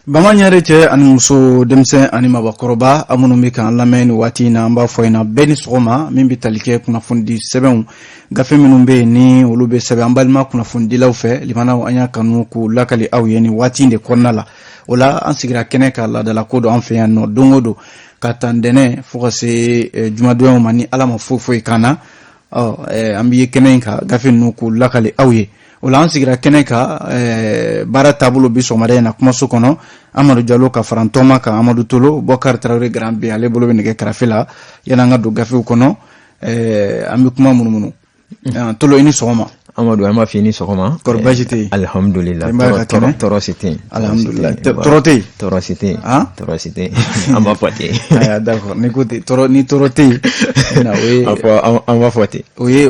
Bamaɲare cɛ ani muso, denmisɛn ani mabakɔrɔba, aw minnu bɛ k'an lamɛn nin waati in na, an b'a fɔ in na bɛɛ ni sɔgɔma. Min bɛ tali kɛ kunnafonidi sɛbɛnw, gafe minnu bɛ yen ni olu bɛ sɛbɛn an balima kunnafonidilaw fɛ, limanaw, an y'a kanu k'u lakali aw ye nin waati in de kɔnɔna la. O la, an sigira kɛnɛ ka laadala ko don an fɛ yan nɔ, don o don ka ta ntɛnɛn fo ka se jumadonyaw ma, ni Ala ma foyi foyi k'an na, ɔ an bɛ ye kɛnɛ in kan, gafe ninnu k'u lakali aw ye. O la, an sigira kɛnɛ kan baara taabolo bi sɔgɔmada in na kumaso kɔnɔ, Amadu Jalo ka fara Tɔma kan, Amadu Tolo, Bɔkari Tarawele Grand B, ale bolo bɛ nɛgɛ karafe la. Yanni an ka don gafew kɔnɔ, an bɛ kuma munumunu. Tolo, i ni sɔgɔma. Amadu, an b'a fɔ i ni sɔgɔma. Kɔri baasi tɛ yen? Alihamudulila. Tɔɔrɔ si tɛ yen. Alihamudulila, tɔɔrɔ tɛ yen. Tɔɔrɔ si tɛ yen. Tɔɔrɔ si tɛ yen, an b'a fɔ ten. Ayiwa, d'accord, n'i ko ten, tɔɔrɔ ni tɔɔrɔ tɛ yen, o ye an b'a fɔ ten. O ye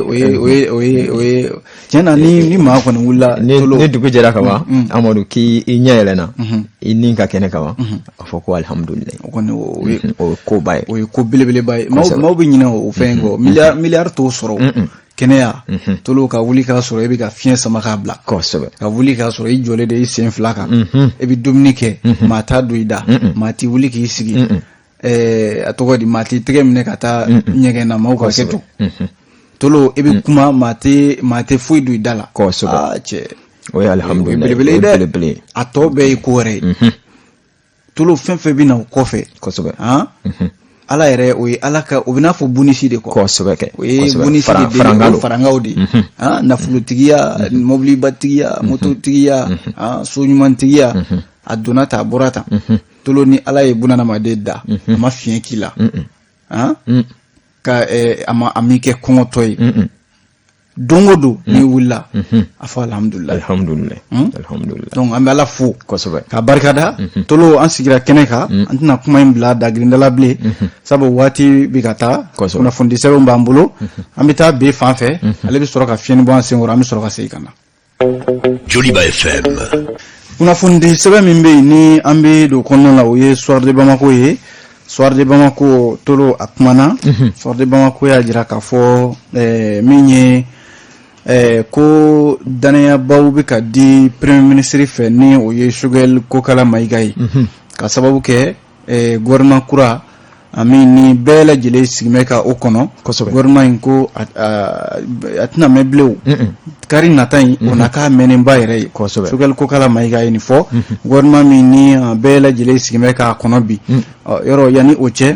tiɲɛ na, ni maa kɔni wulila. Ni dugu jɛra ka ban, Amadu, k'i i ɲɛ yɛlɛnna, i ni ka kɛnɛ ka ban, a fɔ ko alihamudulila. O kɔni, o ye o ye koba ye. O ye ko belebeleba ye. Maaw bɛ ɲinɛ o fɛn in kɔ. Miliyari t'o sɔrɔ. Kɛnɛya, Tolo, ka wuli k'a sɔrɔ e bɛ ka fiɲɛ sama k'a bila. Ka wuli k'a sɔrɔ i jɔlen de i sen fila kan, e bɛ dumuni kɛ, maa t'a don i da, maa t'i wuli k'i sigi, a tɔgɔ di, maa t'i tɛgɛ minɛ ka taa ɲɛgɛn na, maaw ka kɛ to. Tolo, e bɛ kuma, maa tɛ foyi don i da la. Kosɛbɛ. Cɛ. O ye alihamudulila. Belebele ye dɛ. A tɔ bɛɛ ye ko wɛrɛ ye. Tolo, fɛn fɛn bɛ na o kɔfɛ. Ala yɛrɛ, o ye Ala ka, o bɛ n'a fɔ bonus de quoi. Kosɛbɛ kɛ. O ye bonus de, farankaw de, nafolotigiya, mobilibatigiya, mototigiya, so ɲumantigiya, a donna tan, a bɔra tan. Tolo, ni Ala ye bunadamaden da, a ma fiɲɛ k'i la, ka a ma a m'i kɛ kɔngɔtɔ ye. Don o don n'i wulila, a fɔ alihamudulila. Alihamudulila, alihamudulila. Donc an bɛ Ala fo ka barikada. Tolo, an sigira kɛnɛ kan, an tɛna kuma in bila dagirindala bilen, sabu waati bɛ ka taa. Kunnafoni sɛbɛnw b'an bolo. An bɛ taa B fan fɛ, ale bɛ sɔrɔ ka fiɲɛni bɔ an senkɔrɔ, an bɛ sɔrɔ ka segin ka na. Joliba FM. Kunnafoni sɛbɛn min bɛ yen ni an bɛ don kɔnɔna la, o ye Soir de Bamako ye. Soir de Bamako, Tolo, a kumana. Soir de Bamako y'a jira k'a fɔ min ye ko dannayabaw bɛ ka di premier ministre fɛ, ni o ye Choguel Kokala Mayiga ye, ka sababu kɛ gouvernement kura min ni bɛɛ lajɛlen sigilen bɛ ka o kɔnɔ. Gouvernement in ko a tɛna mɛn bilen, kari nata in o na k'a mɛnnenba yɛrɛ ye. Choguel Kokala Mayiga ye nin fɔ. Gouvernement min ni bɛɛ lajɛlen sigilen bɛ k'a kɔnɔ bi yɔrɔ, yanni o cɛ,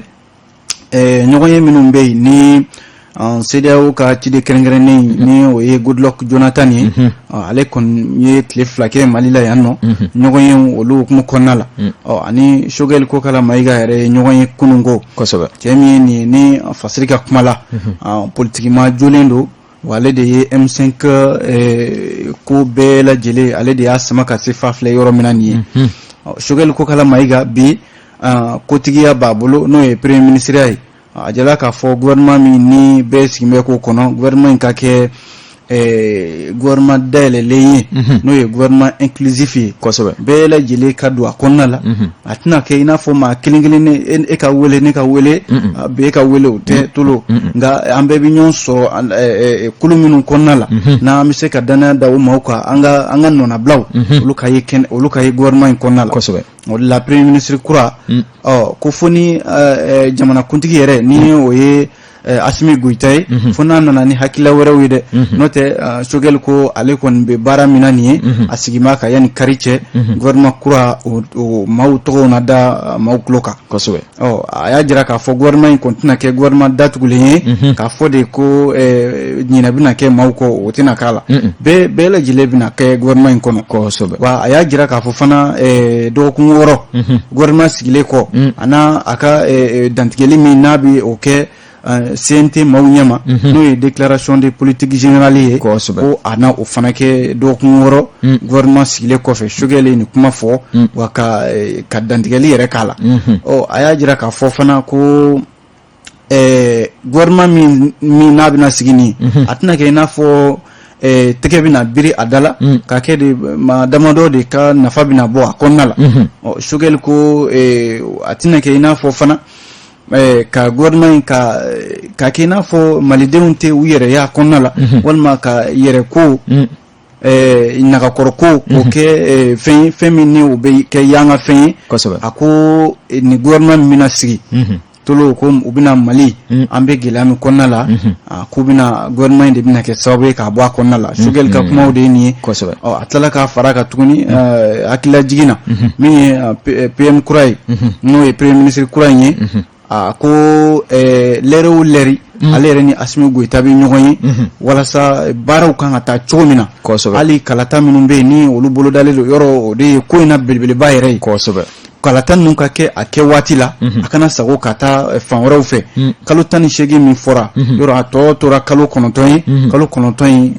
ɲɔgɔn ye minnu bɛ yen ni CEDEAO ka ciden kɛrɛnkɛrɛnnen, ni o ye Goodluck Jonathan ye, ale kɔni ye tile 2 kɛ Mali la yan nɔ. Ɲɔgɔn ye olu hukumu kɔnɔna la, ɔ ani Choguel Kokala Mayiga yɛrɛ ye ɲɔgɔn ye kunun ko. Cɛ min ye nin ye, ni fasiri ka kuma la, politikima jolen don wa, ale de ye M5 ko bɛɛ lajɛlen, ale de y'a sama ka se fa filɛ yɔrɔ min na nin ye. Choguel Kokala Mayiga bi, kotigiya b'a bolo, n'o ye premier ministre ye. A jala k'a fɔ gouvernement min ni bɛɛ sigilen bɛ k'o kɔnɔ, gouvernement in ka kɛ gouvernement dayɛlɛlen ye, n'o ye gouvernement inclusif ye. Bɛɛ lajɛlen ka don a kɔnɔna la. A tɛna kɛ i n'a fɔ maa kelen kelen, e ka wele, ne ka wele, bɛɛ ka wele, o tɛ, Tolo. Nka an bɛɛ bɛ ɲɔgɔn sɔrɔ kulu minnu kɔnɔna la, n'an bɛ se ka danaya da o maaw kan, an ka nɔnabilaw, olu ka ye kɛnɛ, olu ka ye gouvernement in kɔnɔna la. O de la, premier ministre kura, ɔ ko fo ni jamanakuntigi yɛrɛ, ni o ye Asimi Goyita ye, fo n'a nana ni hakilila wɛrɛw ye dɛ. N'o tɛ, Choguel ko ale kɔni bɛ baara min na nin ye, a sigi b'a kan, yanni kari cɛ, gouvernement kura o maaw tɔgɔw na da maaw tulo kan. Ɔ a y'a jira k'a fɔ gouvernement in kɔni tɛna kɛ gouvernement datugulen ye, k'a fɔ de ko ɲinɛ bɛna kɛ maaw kɔ, o tɛna k'a la. Bɛɛ lajɛlen bɛna kɛ gouvernement in kɔnɔ. Wa a y'a jira k'a fɔ fana, dɔgɔkun 6 gouvernement sigilen kɔ, a n'a a ka dantigɛli min n'a bɛ o kɛ CNT maaw ɲɛma, n'o ye déclaration de politique générale ye, ko a na o fana kɛ dɔgɔkun 6 gouvernement sigilen kɔfɛ. Choguel ye nin kuma fɔ wa, ka dantigɛli yɛrɛ k'a la. Ɔ a y'a jira k'a fɔ fana ko gouvernement min n'a bɛna sigi nin, a tɛna kɛ i n'a fɔ tɛgɛ bɛna biri a da la, ka kɛ de maa damadɔ de ka nafa bɛna bɔ a kɔnɔna la. Ɔ Choguel ko a tɛna kɛ i n'a fɔ fana ka gouvernement in ka kɛ i n'a fɔ malidenw tɛ u yɛrɛ y'a kɔnɔna la, walima ka yɛrɛ ko. Nagakɔrɔ ko k'o kɛ fɛn ye, fɛn min ni o bɛ kɛ yanga fɛn ye. A ko nin gouvernement min bɛna sigi, Tolo, ko u bɛna Mali, an bɛ gɛlɛya min kɔnɔna la, k'u bɛna gouvernement in de bɛna kɛ sababu ye k'a bɔ a kɔnɔna la. Choguel ka kumaw de ye nin ye. Ɔ, a tilala k'a fara kan tuguni hakililajigin na, min ye PM kura ye, n'o ye premier ministre kura in ye, a ko lɛri o lɛri, ale yɛrɛ ni Assimi Goïta bɛ ɲɔgɔn ye walasa baaraw kan ka taa cogo min na. Hali kalata minnu bɛ yen ni olu bolodalen don yɔrɔ, o de ye ko in na belebeleba yɛrɛ ye. Kalata ninnu ka kɛ a kɛ waati la, a kana sago ka taa fan wɛrɛw fɛ. Kalo 18 min fɔra yɔrɔ, a tɔ tora kalo 9 ye. Kalo 9 in,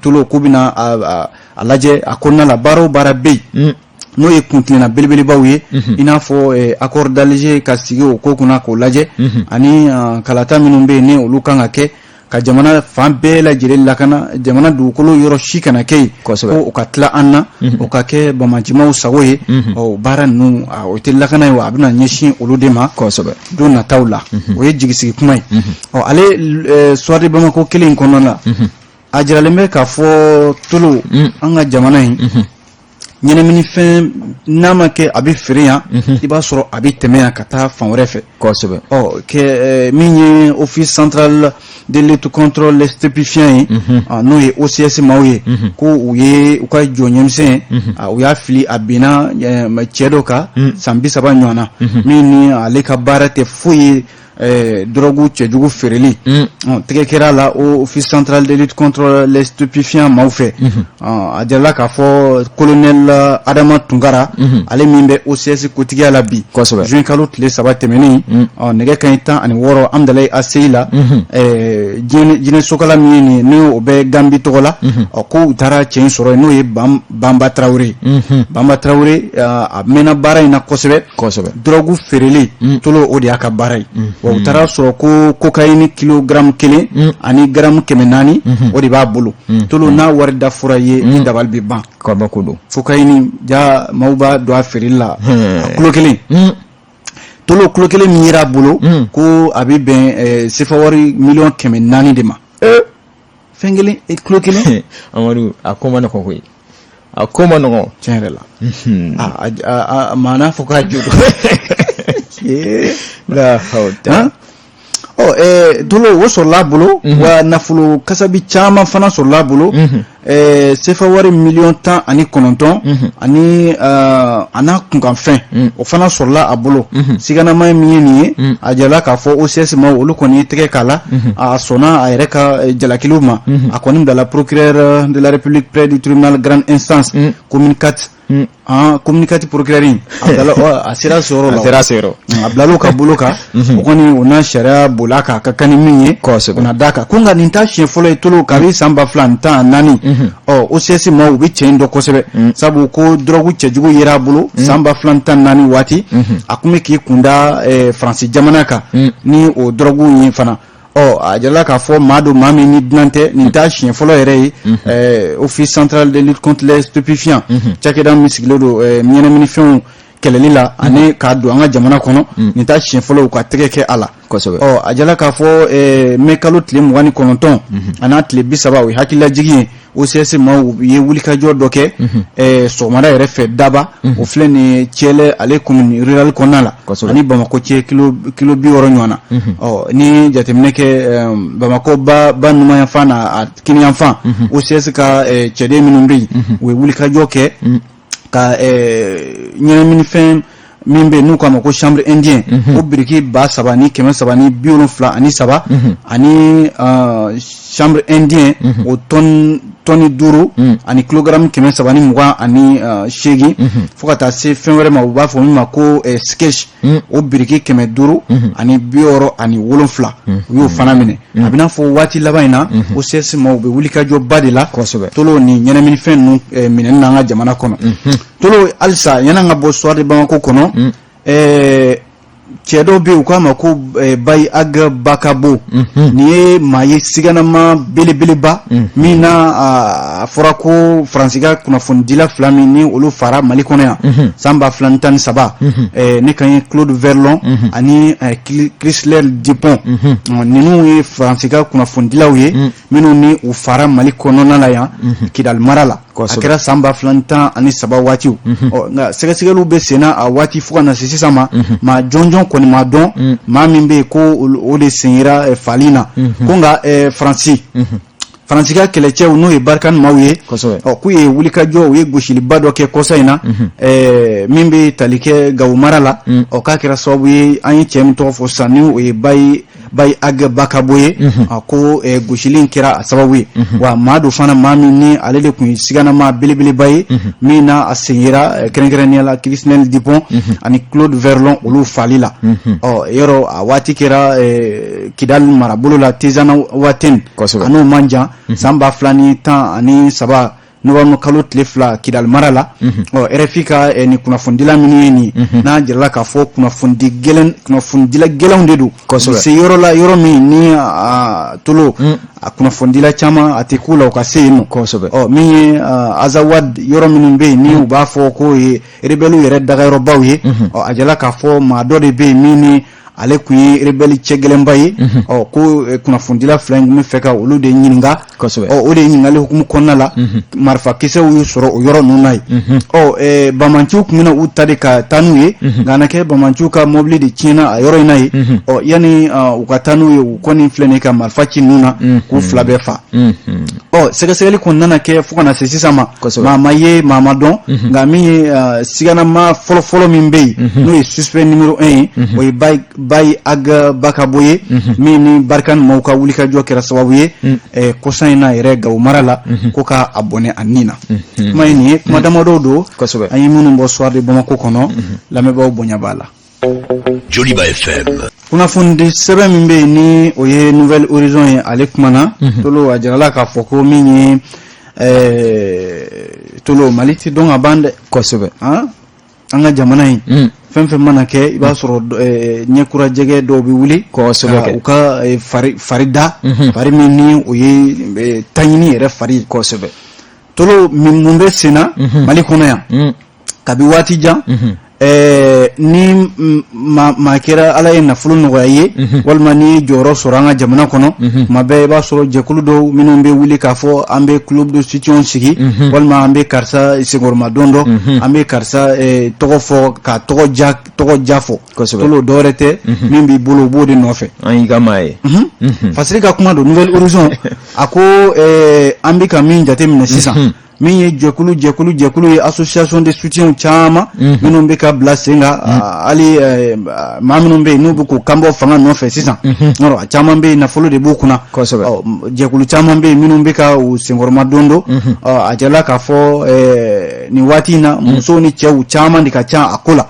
Tolo, k'u bɛna a lajɛ a kɔnɔna la, baara o baara bɛ yen n'o ye kuntilenna belebelebaw ye, i n'a fɔ accord d'Alger ka sigi o ko kunna k'o lajɛ, ani kalata minnu bɛ yen ni olu kan ka kɛ, ka jamana fan bɛɛ lajɛlen lakana, jamana dugukolo yɔrɔ si kana kɛ yen ko o ka tila an na, o ka kɛ bamacimaw sago ye. Ɔ, baara ninnu, o tɛ lakana ye wa, a bɛna ɲɛsin olu de ma don nataw la. O ye jigisigi kuma ye. Ɔ, ale Soir de Bamako kelen in kɔnɔna la, a jiralen bɛ k'a fɔ, Tolo, an ka jamana in ɲɛnaminifɛn n'a ma kɛ a bɛ feere yan, i b'a sɔrɔ a bɛ tɛmɛ yan ka taa fan wɛrɛ fɛ. Ɔ, kɛ min ye Office central de lutte contre les stupéfiants ye, n'o ye OCS maaw ye, ko u ye u ka jɔ ɲɛmisɛn, u y'a fili, a binna cɛ dɔ kan san 30 ɲɔgɔn na, min ni ale ka baara tɛ foyi ye dɔrɔgu cɛjugu feereli. Tɛgɛ kɛra la o Office central de lutte contre les stupéfiants maaw fɛ. A jirala k'a fɔ colonel Adama Tunkara, ale min bɛ OCS kotigiya la bi, juin kalo tile 3 tɛmɛnen, nɛgɛ kanɲɛ 16 Hamdallaye ACI la, Jinɛ Sokala min ye nin ye, n'o bɛ Gambi tɔgɔ la, ɔ, ko u taara cɛ in sɔrɔ yen, n'o ye Banba Tarawele. Banba Tarawele, a mɛnna baara in na kosɛbɛ. Dɔrɔgu feereli, Tolo, o de y'a ka baara ye. Wa u taara sɔrɔ ko cocaïne kilogramme 1 ani gramme 400, o de b'a bolo. Tolo, n'a wari da fɔra ye, ni dabali bɛ ban. Kabako don. Cocaïne ja, maaw b'a don a feereli la a kilo kelen. Tolo, kilo kelen min yera a bolo, ko a bɛ bɛn sefa wari miliyɔn 400 de ma. Fɛn kelen, kilo kelen. Amadu, a ko ma nɔgɔn koyi, a ko ma nɔgɔn. Tiɲɛ yɛrɛ la, maa n'a fɔ k'a jo don. La hawla. Ɔ, Tolo, o sɔrɔla a bolo wa, nafolo kasabi caman fana sɔrɔla a bolo, sefa wari miliyɔn 19, ani a n'a kunkanfɛn, o fana sɔrɔla a bolo. Siganama ye min ye nin ye, a jirala k'a fɔ OCS ma, olu kɔni ye tɛgɛ k'a la, a sɔnna a yɛrɛ ka jalakiliw ma. A kɔni bilala procureur de la République près du tribunal grande instance commune 4, commune 4 procureur in, a bilala, a sera sɔrɔ la. A sera sɔrɔ. A bilal'o ka bolo kan, o kɔni o n'a sariya bol'a kan, a ka kan ni min ye, o na d'a kan. Ko nka nin t'a siɲɛ fɔlɔ ye, Tolo, kabi san 2014. Ɔ, OCS maaw, u bɛ cɛ in dɔn kosɛbɛ, sabu ko dɔrɔgu cɛjugu yera a bolo san 2014 waati. A kun bɛ k'i kunda Faransi jamana kan ni o dɔrɔgu ye fana. Ɔ, a jirala k'a fɔ maa don, maa min ni dunan tɛ. Nin t'a siɲɛ fɔlɔ yɛrɛ ye. Office central de lutte contre les stupéfiants, cakɛda min sigilen don ɲɛnaminifɛnw kɛlɛli la ani k'a don an ka jamana kɔnɔ, nin t'a siɲɛ fɔlɔ u ka tɛgɛ kɛ a la. Ɔ, a jirala k'a fɔ mɛ kalo tile 29 a n'a tile 30, o ye hakililajigin ye, OCS maaw ye wulikajɔ dɔ kɛ sɔgɔmada yɛrɛ fɛ Daba, o filɛ nin ye Cɛlɛ, ale commune rurale kɔnɔna la, ani Bamakɔ cɛ kilo 60 ɲɔgɔn na. Ɔ, ni jateminɛ kɛ Bamakɔ ba numanyanfan na a kiniyanfan, OCS ka cɛden minnu bɛ yen, u ye wulikajɔ kɛ ka ɲɛnaminifɛn min bɛ yen n'u k'a ma ko chanvre indien, o biriki 3373, ani chanvre indien o tɔni 5 ani kilogramme 328, fo ka taa se fɛn wɛrɛ ma, u b'a fɔ min ma ko sketch, o biriki 567, u y'o fana minɛ. A bɛ n'a fɔ waati laban in na, OCS maaw bɛ wulikajɔba de la, Tolo, ni ɲɛnaminifɛn ninnu minɛni n'an ka jamana kɔnɔ. Tolo, halisa yan'an ka bɔ Soir de Bamako kɔnɔ, cɛ dɔw bɛ yen, u k'a ma ko Bayi Ag Bakabo. Nin ye maa ye siganama belebeleba min na A fɔra ko Faransi ka kunnafonidila fila min ni olu fara Mali kɔnɔ yan san 2013, ne kan ye Claude Verlon ani Christelle Dupont, ninnu ye Faransi ka kunnafonidilaw ye minnu ni u fara Mali kɔnɔna la yan, Kidali mara la. A kɛra san 2013 waatiw. Ɔ, nka sɛgɛsɛgɛliw bɛ senna a waati fo ka na se sisan ma, maa jɔnjɔn kɔni ma dɔn maa min bɛ yen ko o de sen yera faali in na. Ko nka Faransi ka kɛlɛcɛw, n'o ye Barkhane maaw ye, ɔ, k'u ye wulikajɔ, u ye gosiliba dɔ kɛ kɔsa in na min bɛ tali kɛ Gawo mara la. Ɔ, k'a kɛra sababu ye, an ye cɛ min tɔgɔ fɔ sisan, ni o ye Bayi Ag Bakabo ye, a ko gosili in kɛra a sababu ye. Wa maa don fana, maa min ni ale de tun ye siganama belebeleba ye min na a sen yera kɛrɛnkɛrɛnnenya la Christelle Dupont ani Claude Verlon, olu faali la. Ɔ, yɔrɔ a waati kɛra Kidali marabolo la, Tinzawaten, a n'o man jan, san 2013 novembre kalo tile 2, Kidali mara la. Ɔ, RFI ka nin kunnafonidila minnu ye nin n'a jirala k'a fɔ kunnafonidi gɛlɛn, kunnafonidila gɛlɛnw de don. Se yɔrɔ la, yɔrɔ min ni a tolo a kunnafonidila caman a tɛ k'u la u ka se yen nɔ. Ɔ, min ye Azawad, yɔrɔ minnu bɛ yen ni u b'a fɔ k'o ye rebelles yɛrɛ dagayɔrɔbaw ye. Ɔ, a jirala k'a fɔ maa dɔ de bɛ yen min ni ale tun ye rebelle cɛ gɛlɛnba ye. Ɔ, ko kunnafonidila fila in tun bɛ fɛ ka olu de ɲininka. Ɔ, o de ɲininkali hukumu kɔnɔna la, marifakisɛw y'u sɔrɔ o yɔrɔ ninnu na yen. Ɔ, bamanciw tun bɛna u ta de ka taa n'u ye, nka na kɛ bamanciw ka mobili de tiɲɛna a yɔrɔ in na yen. Ɔ, yanni u ka taa n'u ye, u kɔni filɛ nin ye ka marifa ci ninnu na k'u fila bɛɛ fa. Ɔ, sɛgɛsɛgɛli kɔni nana kɛ fo ka na se sisan ma, maa ma ye, maa ma dɔn. Nka min ye siganama fɔlɔfɔlɔ min bɛ yen, n'o ye suspect numéro 1 ye, o ye Bayi Ag Bakabo ye, min ni Barkhane maaw ka wulikajɔ kɛra sababu ye kɔsa in na yɛrɛ Gawo mara la, ko ka a bɔnɛ a nin na. Kuma ye nin ye, kuma damadɔw don an ye minnu bɔ Soir de Bamako kɔnɔ. Lamɛnbaaw, bonya b'a la. Joliba FM. Kunnafonidi sɛbɛn min bɛ yen ni o ye Nouvel Horizon ye, ale kumana tolo. A jirala k'a fɔ ko min ye tolo, Mali tɛ dɔn ka ban dɛ. An ka jamana in, fɛn fɛn mana kɛ, i b'a sɔrɔ ɲɛkura jɛgɛ dɔw bɛ wuli u ka fari da, fari min ni o ye taɲini yɛrɛ fari. Tolo, mun bɛ senna Mali kɔnɔ yan kabi waati jan? Ni maa kɛra Ala ye nafolo nɔgɔya ye, walima ni jɔyɔrɔ sɔrɔ an ka jamana kɔnɔ, tuma bɛɛ i b'a sɔrɔ jɛkulu dɔw minnu bɛ wuli k'a fɔ an bɛ club de soutien sigi, walima an bɛ karisa senkɔrɔmadon dɔ, an bɛ karisa tɔgɔ fɔ ka tɔgɔ ja fɔ. Tolo, dɔwɛrɛ tɛ, min b'i bolo, u b'o de nɔfɛ. An y'i ka maa ye. Fasiri ka kuma don, Nouvel Horizon a ko an bɛ ka min jateminɛ sisan, min ye jɛkulu ye, association de soutien caman minnu bɛ ka bila sen kan, hali maa minnu bɛ yen n'u bɛ k'u kanbɔ fanga nɔfɛ sisan, yɔrɔ a caman bɛ yen, nafolo de b'u kunna. Jɛkulu caman bɛ yen minnu bɛ ka u senkɔrɔma don don. A jirala k'a fɔ nin waati in na, musow ni cɛw caman de ka ca a ko la.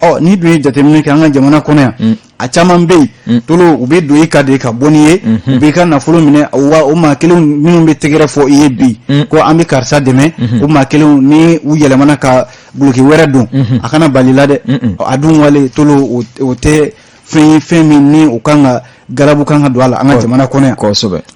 Ɔ, n'i dun ye jateminɛ kɛ an ka jamana kɔnɔ yan, a caman bɛ yen tolo, u bɛ don i ka de ka bɔ n'i ye, u b'i ka nafolo minɛ. Wa o maa kelen minnu bɛ tɛgɛrɛ fɔ i ye bi ko an bɛ karisa dɛmɛ, o maa kelenw ni u yɛlɛmana ka duloki wɛrɛ don, a kana bali la dɛ. A dun wale tolo, o tɛ fɛn ye, fɛn min ni o kan ka garabu kan ka don a la an ka jamana kɔnɔ yan.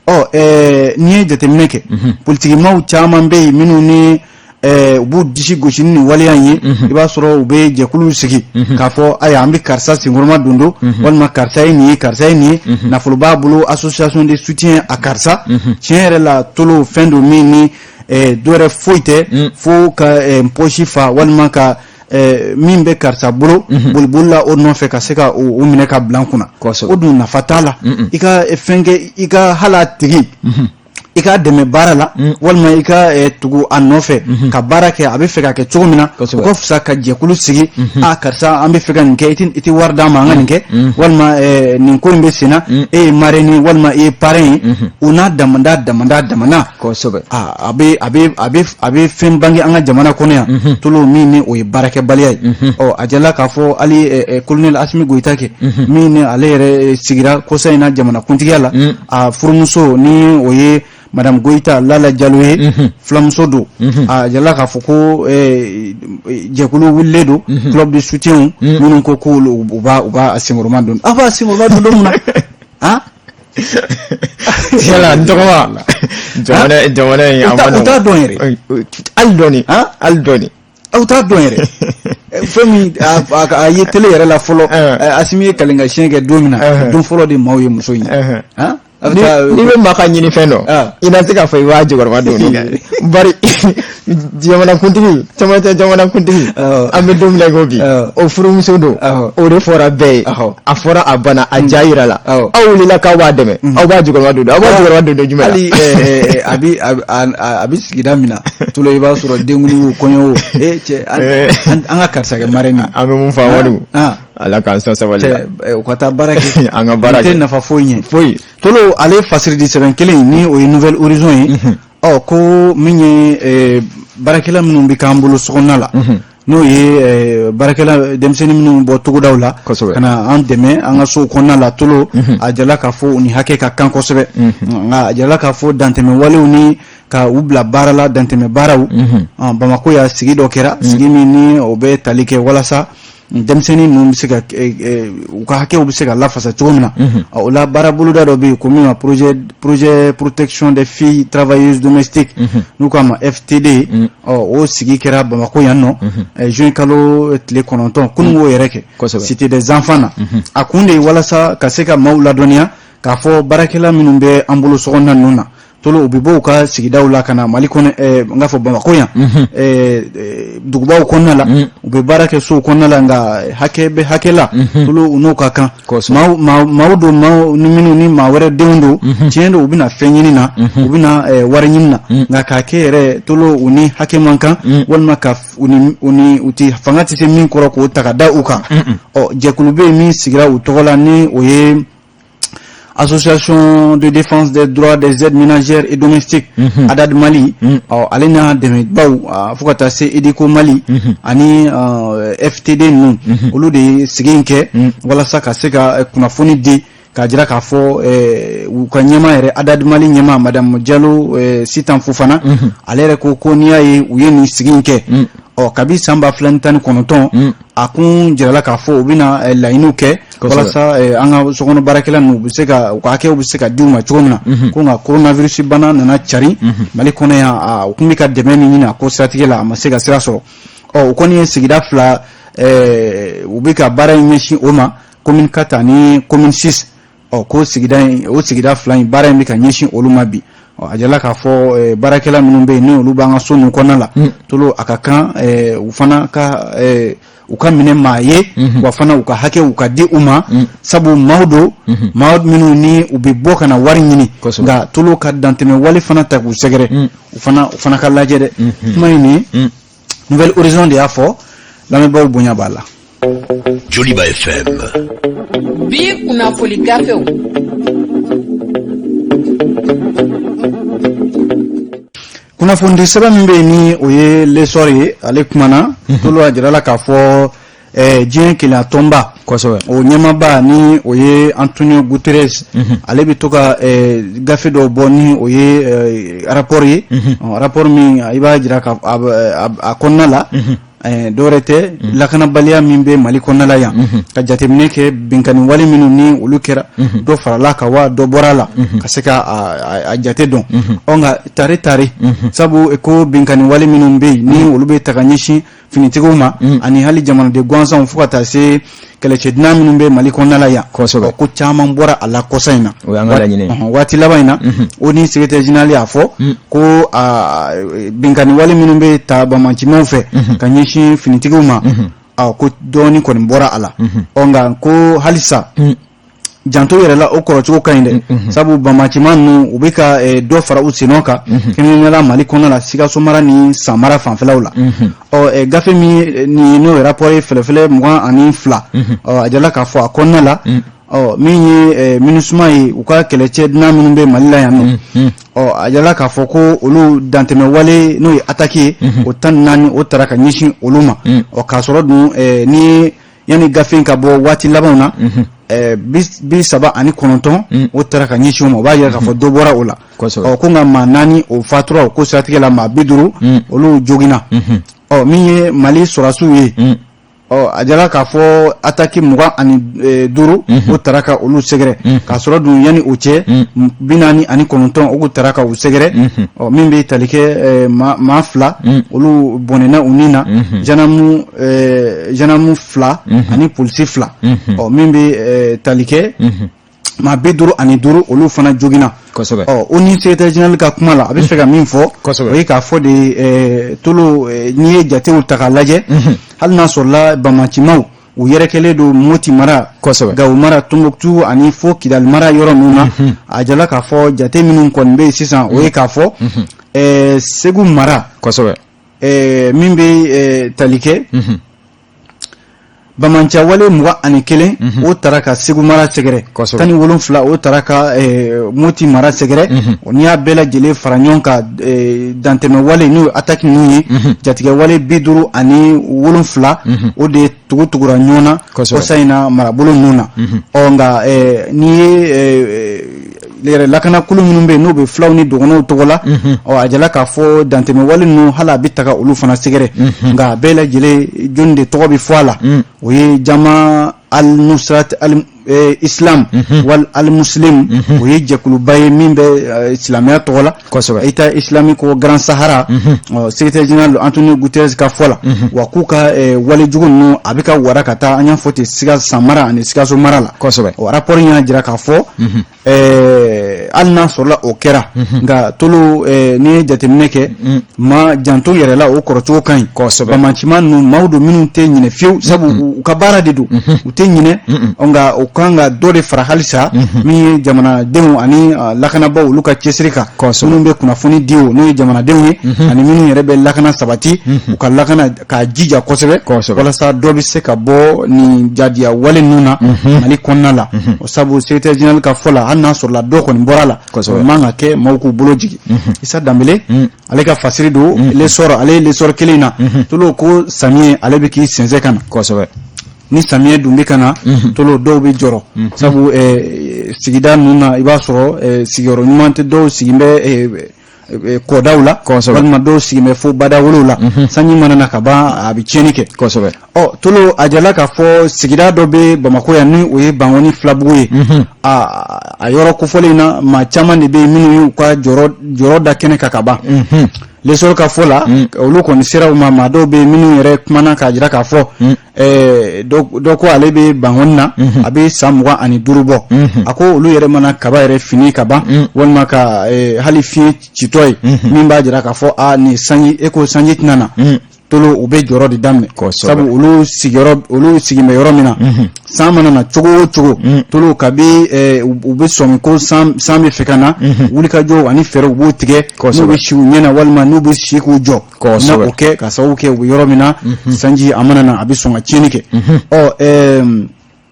Ɔ, n'i ye jateminɛ kɛ, politikimaw caman bɛ yen minnu ni u b'u disi gosi ni nin waleya in ye. I b'a sɔrɔ u bɛ jɛkuluw sigi k'a fɔ ayiwa, an bɛ karisa senkɔrɔma don don, walima karisa ye nin ye, karisa ye nin ye, nafolo b'a bolo, association de soutien a karisa. Tiɲɛ yɛrɛ la tolo, fɛn don min ni dɔwɛrɛ foyi tɛ fo ka poche fa, walima ka min bɛ karisa bolo, boliboli la o nɔfɛ ka se ka o minɛ ka bila n kunna. O dun nafa t'a la. I ka fɛn kɛ, i ka hali a tigi, i k'a dɛmɛ baara la, walima i ka tugu a nɔfɛ ka baara kɛ a bɛ fɛ ka kɛ cogo min na, o ka fisa ka jɛkulu sigi: a karisa, an bɛ fɛ ka nin kɛ, i tɛ wari d'an ma an ka nin kɛ, walima nin ko in bɛ sen na, e ye marraine ye walima i ye parrain ye. O n'a damanda damanda damana, a bɛ fɛn bange an ka jamana kɔnɔ yan tolo, min ni o ye baarakɛbaliya ye. Ɔ, a jirala k'a fɔ hali colonel Assimi Goïta kɛ min ni ale yɛrɛ sigira kɔsa in na jamanakuntigiya la, a furumuso ni o ye madame Goïta Lala Jalo ye, filamuso don. A jirala k'a fɔ ko jɛkulu wulilen don, club de soutien minnu ko k'olu u b'a senkɔrɔma don. A b'a senkɔrɔma don don mun na? Ah. Yala n tɔgɔma. Jamana in a ma nɔgɔn. U t'a dɔn yɛrɛ. Hali dɔɔni. Hali dɔɔni. Aw t'a dɔn yɛrɛ. Fɛn min a ye télé yɛrɛ la fɔlɔ, Asimi ye kalenkasiyɛn kɛ don min na, don fɔlɔ de maaw ye muso in ye. N'i bɛ maa ka ɲini fɛn dɔn, i na se k'a fɔ i b'a jɔyɔrɔma don nin kan, bari jamanakuntigi, cɛmancɛ jamanakuntigi, an bɛ don min na i ko bi, o furumuso don, o de fɔra bɛɛ ye, a fɔra, a banna, a ja yira la, aw wulila k'aw b'a dɛmɛ, aw b'a jɔyɔrɔma don, aw b'a jɔyɔrɔma don jumɛn la? Hali a bɛ sigida min na, tolo, i b'a sɔrɔ denkundi o, kɔɲɔ o, e cɛ, an ka karisa kɛ marraine. An bɛ mun fɔ, Amadu? Ala k'an sɔn sabali la. U ka taa baara kɛ. An ka baara kɛ. Tɛ nafa foyi ɲɛ. Foyi. Tolo, ale fasiridi sɛbɛn kelen ni o ye Nouvel Horizon ye. Ɔ, ko min ye baarakɛla minnu bɛ k'an bolo sokɔnɔna la, n'o ye baarakɛla denmisɛnnin minnu bɔ togodaw la ka na an dɛmɛ an ka sow kɔnɔna la, tolo, a jirala k'a fɔ u ni hakɛ ka kan kosɛbɛ. Nka a jirala k'a fɔ dantɛmɛ walew ni ka u bila baara la, dantɛmɛ baaraw. Bamakɔ yan, sigi dɔ kɛra, sigi min ni o bɛ tali kɛ walasa denmisɛnnin ninnu bɛ se ka u ka hakɛw bɛ se ka lafasa cogo min na. O la, baara boloda dɔ bɛ yen ko min ma projet protection des filles travailleuses domestiques, n'u k'a ma FTD. Ɔ, o sigi kɛra Bamakɔ yan nɔ juin kalo tile 9, kununko yɛrɛ kɛ, Cité des enfants na. A kun de ye walasa ka se ka maaw ladɔnniya k'a fɔ baarakɛla minnu bɛ an bolo sokɔnɔna ninnu na, tolo, u bɛ bɔ u ka sigidaw la ka na Mali kɔnɔ, n k'a fɔ Bamakɔ yan, dugubaw kɔnɔna la, u bɛ baara kɛ sow kɔnɔna la. Nka hakɛ bɛ hakɛ la, tolo, u n'o ka kan. Maaw don, maaw ni minnu ni maa wɛrɛ denw don. Tiɲɛ don, u bɛna fɛn ɲini na, u bɛna wari ɲini na, nka k'a kɛ yɛrɛ, tolo, u ni hakɛ man kan, walima ka u ni u tɛ fanga tɛ se min kɔrɔ k'o ta ka da u kan. Ɔ, jɛkulu bɛ yen min sigira u tɔgɔ la, ni o ye Association de défense des droits des aides ménagères et domestiques, ADAD Mali. Ɔ, ale n'a dɛmɛbaw, fo ka taa se EDECO Mali ani FTD ninnu, olu de ye sigi in kɛ walasa ka se ka kunnafoni di, k'a jira k'a fɔ u ka ɲɛmaa yɛrɛ, ADAD Mali ɲɛmaa, Madame Jalo Sitan Fofana, ale yɛrɛ ko n'i y'a ye u ye nin sigi in kɛ, ɔ, kabi san 2019, a kun jirala k'a fɔ u bɛna laɲiniw kɛ walasa an ka sokɔnɔ baarakɛla ninnu, u bɛ se ka u ka hakɛw bɛ se ka di u ma cogo min na. Ko nka coronavirus bana nana cari Mali kɔnɔ yan, u kun bɛ ka dɛmɛ min ɲini a ko siratigɛ la, a ma se ka sira sɔrɔ. Ɔ, u kɔni ye sigida fila, u bɛ ka baara in ɲɛsin o ma, commune 4 ani commune 6. Ɔ, ko sigida in, o sigida fila in, baara in bɛ ka ɲɛsin olu ma bi. Ɔ, a jirala k'a fɔ baarakɛla minnu bɛ yen, ni olu b'an ka so ninnu kɔnɔna la, tolo, a ka kan u fana ka u ka minɛ maa ye, wa fana u ka hakɛw ka di u ma, sabu maaw don, maa minnu ni u bɛ bɔ ka na wari ɲini. Nka tolo, ka dantɛmɛ wale fana ta k'u sɛgɛrɛ, u fana ka lajɛ dɛ. Kuma in nin, Nouvel Horizon de y'a fɔ. Lamɛnbaaw, bonya b'a la. Joliba FM. Bi kunnafoni gafew. Kunnafonidi sɛbɛn min bɛ yen, ni o ye L'Essor ye, ale kumana, tolo, a jirala k'a fɔ diɲɛ kelenya tɔnba o ɲɛmaaba, ni o ye Antonio Guterres, ale bɛ to ka gafe dɔw bɔ, ni o ye rapport ye, rapport min i b'a jira ka a kɔnɔna la, dɔwɛrɛ tɛ, lakanabaliya min bɛ Mali kɔnɔna la yan, ka jateminɛ kɛ binkanni wale minnu ni olu kɛra, dɔ farala kan wa dɔ bɔra a la, ka se ka a jate dɔn. Ɔ, nka tare tare, sabu ko binkanni wale minnu bɛ yen, ni olu bɛ ta ka ɲɛsin finitigiw ma ani hali jamanaden gansanw, fo ka taa se kɛlɛcɛdunan minnu bɛ Mali kɔnɔna la yan, ko caman bɔra a la kɔsa in na. O y'an ka laɲini ye. Waati laban in na, o ni secrétaire général y'a fɔ ko binkanni wale minnu bɛ ta banbaancimaw fɛ ka ɲɛsin finitigiw ma, ko dɔɔnin kɔni bɔra a la. Ɔ, nka ko halisa janto yɛrɛ la, o kɔrɔcogo ka ɲi dɛ, sabu banbaanciman ninnu, u bɛ ka dɔ fara u sennɔ kan, kɛrɛnkɛrɛnnenya la Mali kɔnɔna la, Sikaso mara ni San mara fanfɛlaw la. Ɔ, gafe min ni n'o ye rapport ye, fɛlɛfɛlɛ 22, ɔ, a jirala k'a fɔ a kɔnɔna la, ɔ, min ye MINUSMA ye, u ka kɛlɛcɛ dunan minnu bɛ Mali la yan nɔ, ɔ, a jirala k'a fɔ ko olu dantɛmɛ wale, n'o ye attaque ye, o 14, o tara ka ɲɛsin olu ma. Ɔ, k'a sɔrɔ dun ni yanni gafe in ka bɔ waati labanw na, 39, o taara ka ɲɛsin o ma. O b'a jira k'a fɔ dɔ bɔra o la. Ɔ, ko nka maa naani, o fatura o ko siratigɛ la, maa 50, olu joginna. Ɔ, min ye Mali sɔrɔdasiw ye, Ɔ, a jala k'a fɔ ataki 25 o tara ka olu sɛgɛrɛ, k'a sɔrɔ dun yanni o cɛ 49 o kun tara ka u sɛgɛrɛ. Ɔ, min bɛ tali kɛ maa fila, olu bɔnɛna u ni na, gendarme fila ani polisi fila. Ɔ, min bɛ tali kɛ maa 55, olu fana joginna. Ɔ, ONU secrétaire général ka kuma la, a bɛ fɛ ka min fɔ, o ye k'a fɔ de, Tolo, n'i ye jatew ta k'a lajɛ, hali n'a sɔrɔla banbaancimaw u yɛrɛkɛlen don Moti mara, Gawo mara, Tombouctou ani fo Kidali mara yɔrɔ ninnu na, a jala k'a fɔ jate minnu kɔni bɛ yen sisan, o ye k'a fɔ Segu mara, min bɛ tali kɛ banbaanciya wale 21, o tara ka Segu mara sɛgɛrɛ, 17, o tara ka Moti mara sɛgɛrɛ. N'i y'a bɛɛ lajɛlen fara ɲɔgɔn kan, dantɛmɛ wale, n'o ye attaque ninnu ye, jatigɛ wale 57, o de tugu tugura ɲɔgɔn na kɔsa in na marabolo ninnu na. Ɔ, nka n'i ye yɛrɛ lakanakulu minnu bɛ yen, n'u bɛ fulaw ni dɔgɔnɔw tɔgɔ la, ɔ, a jala k'a fɔ dantɛmɛ wale ninnu, hali a bɛ taga olu fana sɛgɛrɛ. Nka a bɛɛ lajɛlen, jɔnni de tɔgɔ bɛ fɔ a la? O ye Jama al Nusrat al Islam wal al Muslim, o ye jɛkuluba ye min bɛ silamɛya tɔgɔ la, État islamique au Grand Sahara. Secrétaire général Antonio Guterres ka fɔ la, wa k'u ka walejugu ninnu, a bɛ ka wara ka taa, an y'a fɔ ten, Sikaso mara ani Sikaso mara la. O rapport in y'a jira k'a fɔ hali n'a sɔrɔla o kɛra, nka Tolo, n'i ye jateminɛ kɛ, ma janto yɛrɛ la, o kɔrɔcogo ka ɲi. Banbaancima ninnu, maaw don minnu tɛ ɲinɛ fiyewu, sabu u ka baara de don, u tɛ ɲinɛ. Nka o kan ka dɔ de fara halisa min ye jamanadenw ani lakanabaaw, olu ka cɛsiri kan, minnu bɛ kunnafoni di, o n'o ye jamanadenw ye, ani minnu yɛrɛ bɛ lakana sabati, u ka lakana k'a jija kosɛbɛ, walasa dɔ bɛ se ka bɔ nin jadiya wale ninnu na Mali kɔnɔna la. O sabu secrétaire général ka fɔ la, hali n'a sɔrɔla dɔ kɔni bɔra la, o man ka kɛ maaw k'u bolo jigin. Isa Danbele, ale ka fasiri don L'Essor, ale ye L'Essor kelen na. Tolo, ko samiyɛ ale bɛ k'i sɛnsɛn ka na. Ni samiyɛ dun bɛ ka na, Tolo, dɔw bɛ jɔrɔ, sabu sigida ninnu na, i b'a sɔrɔ sigiyɔrɔ ɲuman tɛ, dɔw sigi bɛ kɔdaw la, walima dɔw sigi bɛ fo badawolow la. Sanji mana na ka ban, a bɛ tiɲɛni kɛ. Ɔ, Tolo, a jala k'a fɔ sigida dɔ bɛ Bamakɔ yan, ni o ye Bankɔni Filabugu ye. A yɔrɔ kofɔlen in na, maa caman de bɛ yen minnu y'u ka jɔyɔrɔ da kɛnɛ kan ka ban. L'Essor ka fɔ la, olu kɔni sera u ma. Maa dɔw bɛ yen minnu yɛrɛ kumana k'a jira k'a fɔ dɔ ko ale bɛ Bankɔni na, a bɛ san 25 bɔ. A ko olu yɛrɛ mana kaba yɛrɛ fini ka ban, walima ka hali fiɲɛ citɔ ye min b'a jira k'a fɔ a nin sanji, e ko sanji tɛna na, Tolo, u bɛ jɔrɔ de daminɛ, sabu olu sigiyɔrɔ, olu sigin bɛ yɔrɔ min na, san mana na cogo o cogo, Tolo, kabi u bɛ sɔmi ko san bɛ fɛ ka na, wulikajɔ ani fɛɛrɛw u b'o tigɛ, n'u bɛ si u ɲɛ na walima n'u bɛ si k'u jɔ na, o kɛ ka sababu kɛ u bɛ yɔrɔ min na, sanji a mana na, a bɛ sɔn ka tiɲɛni kɛ. Ɔ,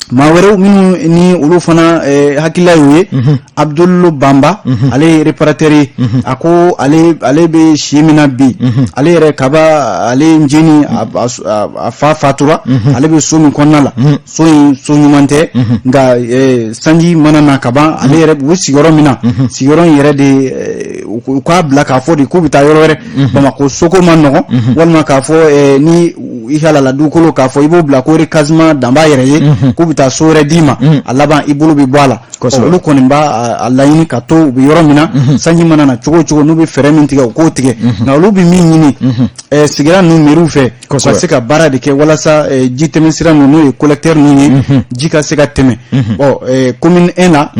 maa wɛrɛw minnu ni olu fana hakilila y'o ye, Abdul Banba, ale ye réparateur ye. A ko ale bɛ si min na bi, ale yɛrɛ kaba ale ncinin a fa fatura, ale bɛ so min kɔnɔna la, so in so ɲuman tɛ. Nka sanji mana na ka ban, ale yɛrɛ u bɛ sigiyɔrɔ min na, sigiyɔrɔ in yɛrɛ de, u k'a bila k'a fɔ de k'u bɛ taa yɔrɔ wɛrɛ, Bamakɔ soko ma nɔgɔn, walima k'a fɔ ni i halala dugukolo, k'a fɔ i b'o bila ko recasement dan b'a yɛrɛ ye, k'u bɛ taa so wɛrɛ d'i ma, a laban i bolo bɛ bɔ a la. Olu kɔni b'a a laɲini ka to u bɛ yɔrɔ min na, sanji mana na cogo o cogo, n'u bɛ fɛɛrɛ min tigɛ, u k'o tigɛ. Nka olu bɛ min ɲini sigida ninnu mɛriw fɛ, u ka se ka baara de kɛ walasa ji tɛmɛ sira ninnu, n'o ye collecteur ninnu ye, ji ka se ka tɛmɛ. Ɔ, commune 1 la,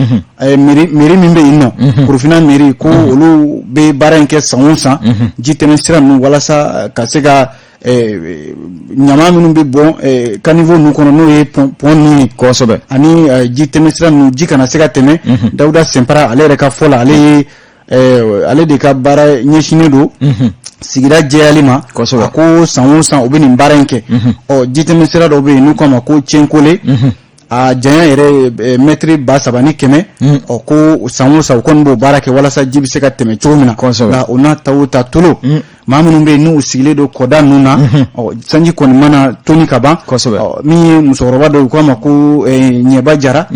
mairie min bɛ yen nɔ, Korofina mairie, ko olu bɛ baara in kɛ san o san, ji tɛmɛ sira ninnu, walasa ka se ka ɲama minnu bɛ bɔn caniveau ninnu kɔnɔ, n'o ye pont ninnu ye, ani ji tɛmɛ sira ninnu, ji kana se ka tɛmɛ. Dawuda Senpara, ale yɛrɛ ka fɔ la, ale ye ale de ka baara ɲɛsinnen don sigida jɛyali ma. A ko san o san u bɛ nin baara in kɛ. Ɔ, ji tɛmɛ sira dɔw bɛ yen n'u k'a ma ko Tiɲɛkole, a janya yɛrɛ mɛtiri 3100. Ɔ, ko san o san u kɔni b'o baara kɛ walasa ji bɛ se ka tɛmɛ cogo min na. Nka o n'a ta o ta, Tolo, maa minnu bɛ yen n'u sigilen don kɔda ninnu na, ɔ, sanji kɔni mana toni ka ban. Min ye musokɔrɔba dɔ ye, u k'a ma ko Ɲɛba Jara,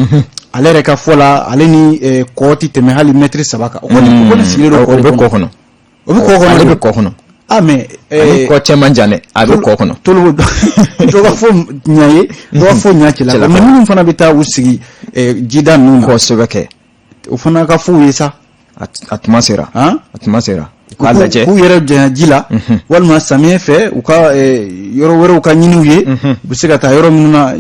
ale yɛrɛ ka fɔ la, ale ni kɔ tɛ tɛmɛ hali mɛtiri 3 kan. O kɔni sigilen don kɔ kɔnɔ. O bɛ kɔ kɔnɔ. Ale bɛ kɔ kɔnɔ. Ah mais ani kɔ cɛ man jan dɛ, a bɛ kɔ kɔnɔ. Tolo, dɔ ka fɔ ɲa ye, dɔ ka fɔ ɲa cɛla, mais minnu fana bɛ taa u sigi jida ninnu na. Kosɛbɛ kɛ. O fana ka fɔ u ye sa. A tuma sera. A tuma sera. U k'a lajɛ. K'u yɛrɛ janya ji la, walima samiyɛ fɛ, u ka yɔrɔ wɛrɛw ka ɲini u ye, u bɛ se ka taa yɔrɔ minnu na.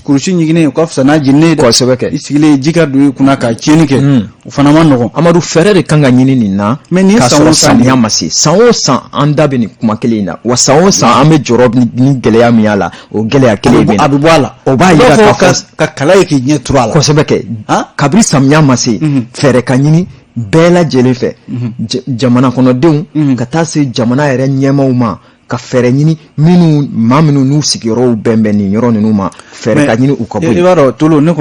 Kurusi ɲiginnen, o ka fisa n'a jeninen ye dɛ. Kosɛbɛ kɛ. I sigilen, ji ka don i kunna ka tiɲɛni kɛ, o fana ma nɔgɔn. Amadu, fɛɛrɛ de kan ka ɲini nin na. Mais nin ye k'a san o sɔrɔ san de ye. Samiya ma se, san o san an da bɛ nin kuma kelen in na wa. San o san an bɛ jɔrɔ ni gɛlɛya min y'a la, o gɛlɛya kelen bɛ A bɛ bɔ a la. O b'a yira k'a k'a fɔ ka kala ye k'i ɲɛ turu a la. Kosɛbɛ kɛ. Kabini samiya ma se, fɛɛrɛ ka ɲini bɛɛ lajɛlen fɛ, jamana kɔnɔdenw ka taa se jamana yɛrɛ ɲɛmaaw ma, ka fɛɛrɛ ɲini minnu maa minnu n'u sigiyɔrɔw bɛn bɛn nin yɔrɔ ninnu ma, fɛɛrɛ ka ɲini u ka bɔ I yen. b'a dɔn Tolo, ne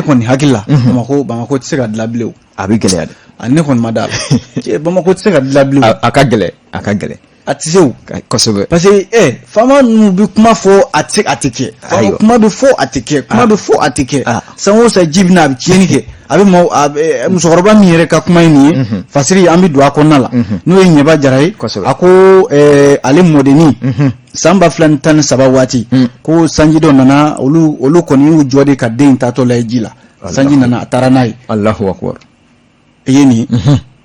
kɔni hakili la, Bamakɔ tɛ se ka dilan bilen o. A bɛ gɛlɛya dɛ. A ne kɔni ma da la. Cɛ, Bamakɔ tɛ se ka dilan bilen o. A ka gɛlɛn, a ka gɛlɛn. A tɛ se o. Kosɛbɛ. Parce que faama ninnu bɛ kuma fɔ, a tɛ se, a tɛ kɛ. Ayiwa. Kuma bɛ fɔ, a tɛ kɛ. Kuma bɛ fɔ, a tɛ kɛ. San o san, ji bɛ na, a bɛ tiɲɛni kɛ, a bɛ maaw a bɛ musokɔrɔba min yɛrɛ ka kuma ye nin ye, Fasiri, an bɛ don a kɔnɔna la, n'o ye Ɲɛba Jara ye. A ko ale mɔdennin, san 2013 waati, ko sanji dɔ nana, olu kɔni y'u jɔ de ka den in taatɔ lajɛ ji la. Sanji nana, a taara n'a ye. Allahu akbar. I ye nin ye.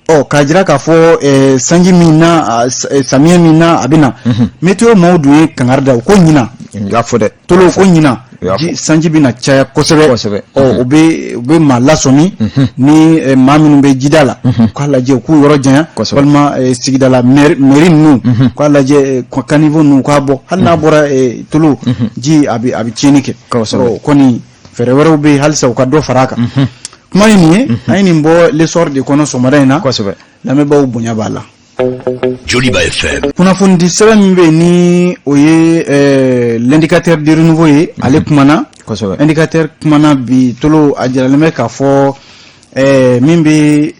Ɔ, k'a jira k'a fɔ sanji min na, samiyɛ min na a bɛ na, météo maaw dun ye kangari da, u ko ɲinan. U y'a fɔ dɛ. Tolo, ko ɲinan U y'a fɔ. sanji bɛna caya kosɛbɛ. Ɔ, u bɛ maa lasɔmi ni maa minnu bɛ jida la, u k'a lajɛ u k'u yɔrɔ janya, walima sigida la mairie ninnu u k'a lajɛ, caniveau ninnu, u k'a bɔ. Hali n'a bɔra, Tolo, ji a bɛ tiɲɛni kɛ. Ɔ kɔni, fɛɛrɛ wɛrɛw bɛ yen halisa, u ka dɔ fara a kan. Kuma ye nin ye, an ye nin bɔ L'Essor de kɔnɔ sɔgɔmada in na. Lamɛnbaaw bonya b'a la. Joliba FM. Kunnafoni di sɛbɛn min bɛ yen, ni o ye L'Indicateur du Renouveau ye, ale kumana. Indicateur kumana bi Tolo, a jiralen bɛ k'a fɔ min bɛ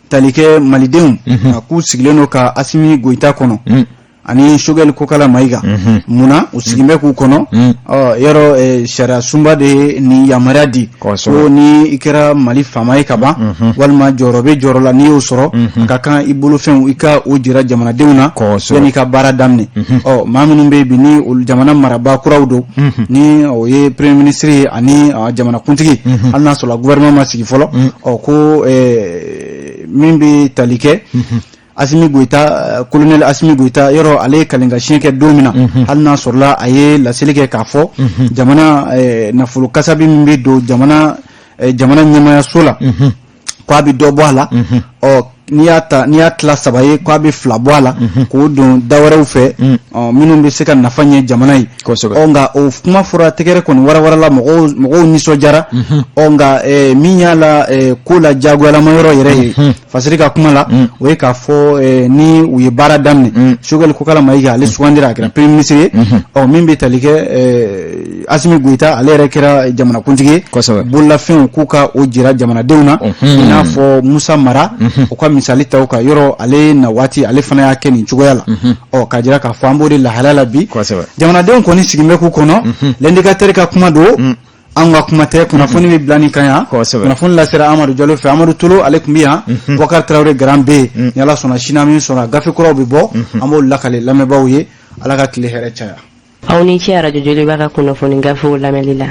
tali kɛ malidenw a k'u sigilen don ka Asimi Goyita kɔnɔ ani Choguel Kokala Mayiga. Munna u sigilen bɛ k'u kɔnɔ? Ɔ yɔrɔ, sariya sunba de ye nin yamaruya di, ko ni i kɛra Mali faama ye ka ban, walima jɔyɔrɔ bɛ jɔyɔrɔ la, n'i y'o sɔrɔ, a ka kan i bolofɛnw, i ka o jira jamanadenw na yanni i ka baara daminɛ. Ɔ, maa minnu bɛ yen bi, ni olu jamana marabaa kuraw don, ni o ye premier ministre ye ani jamanakuntigi, hali n'a sɔrɔ gouvernement ma sigi fɔlɔ. Ɔ, ko min bɛ tali kɛ Asimi Goyita, colonel Asimi Goyita, yɔrɔ ale ye kalenka siɲɛ kɛ don min na, hali n'a sɔrɔla a ye laseli kɛ k'a fɔ jamana nafolo kasabi min bɛ don jamana ɲɛmayaso la, k'a bɛ dɔ bɔ a la. Ɔ, n'i y'a ta, n'i y'a tila saba ye, k'a bɛ fila bɔ a la k'o don da wɛrɛw fɛ, ɔ, minnu bɛ se ka nafa ɲɛ jamana ye. Ɔ, nka o kuma fɔra, tɛgɛrɛ kɔni warawarala, mɔgɔw nisɔndiyara. Ɔ, nka min y'a la ko la diyagoyalama yɔrɔ yɛrɛ ye, Fasiri ka kuma la, o ye k'a fɔ ni u ye baara daminɛ, Choguel Kokala Mayiga, ale sugandira, a kɛra premier ministre ye. Ɔ, min bɛ tali kɛ Asimi Goyita, ale yɛrɛ kɛra jamanakuntigi ye, bololafɛnw, k'u ka o jira jamanadenw na, i n'a fɔ Musa Mara, u ka misali ta o kan. Yɔrɔ ale na waati, ale fana y'a kɛ nin cogoya la. Ɔ, k'a jira k'a fɔ an b'o de lahalaya la bi. Jamanadenw kɔni sigilen bɛ k'u kɔnɔ. L'Indicateur ka kuma don, an ka kuma tɛ. Kunnafoni bɛ bila nin kan yan. Kunnafoni lasera Amadu Jalo fɛ. Amadu Tolo, ale tun bɛ yan. Bɔkari Tarawele Garan bɛ yen. Ni Ala sɔnna, sini min sɔnna, gafe kuraw bɛ bɔ, an b'o lakale lamɛnbaaw ye. Ala ka tile hɛrɛ caya. Aw ni ce Arajo Joliba ka kunnafoni gafew lamɛnli la.